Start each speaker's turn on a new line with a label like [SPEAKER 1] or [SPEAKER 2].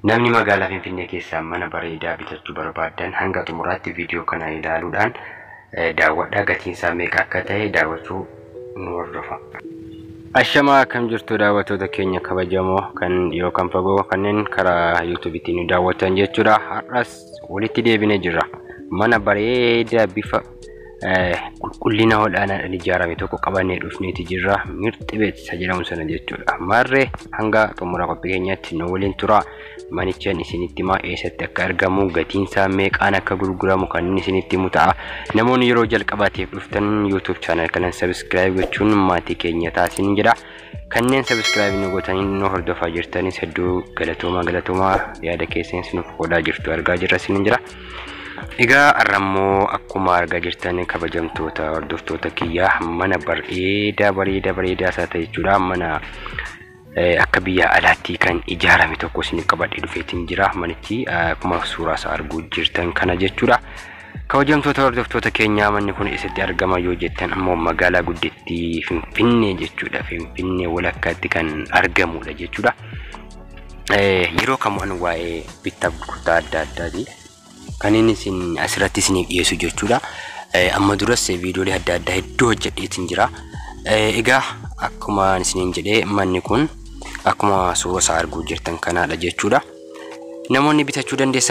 [SPEAKER 1] Namni magaalaa Finfinnee keessaa mana bareedaa bitachuu barbaaddan hanga xumuraatti viidiyoo kana ilaaluudhaan daawwadhaa, gatiin isaa meeqa akka ta'e daawwachuu nu hordofa. Ashamaa, akkam jirtu daawwattoota keenya kabajamoo kan dhiyoo kan fagoo kanneen karaa yuutuubiitti nu daawwatan jechuudha. Har'as walitti deebinee jirra. Mana bareedaa bifa qulqullina olaanaadhaan ijaarame tokko qabannee dhufneeti jirra. Mirxi beet isa jedhamu sana jechuudha. Marree hanga xumura qophii keenyaatti nu waliin tura. Manichaan isinitti himaa, eessatti akka argamu, gatiin isaa meeqaan akka gurguramu kan inni isinitti himu ta'a. Namoonni yeroo jalqabaatiif dhuftan YouTube channel kanan subscribe gochuun maatii keenya taasisin jedha. Kanneen subscribe nu gootanii nu hordofaa jirtanis hedduu galatoomaa, galatoomaa, yaada keessanis nuuf qoodaa jirtu argaa jirra isinin jira. Egaa har'ammoo akkuma argaa jirtan, kabajamtoota hordoftoota kiyyaa, mana bareedaa bareedaa bareedaa isaa ta'e jechuudha. Mana akka biyya alaatti kan ijaarame tokko isin qabadhee dhufeetiin jira. Manichi akkuma suuraa isaa arguu jirtan kana jechuudha. Kabajamtoota hordoftoota keenyaa, manni kun eessatti argama yoo jettan ammoo magaalaa guddittii Finfinnee jechuudha. Finfinnee walakkaatti kan argamudha jechuudha. Yeroo kamuu waa'ee bittaaf gurgurtaa adda addaati kan inni isin asirratti isiniif dhiyeessu jechuudha. Amma duras viidiyoolee adda addaa hedduu hojjedheetiin jira. Egaa akkuma isiniin jedhee, manni kun akkuma suura isaa arguu jirtan kanaadha jechuudha. Namoonni bitachuu dandeessan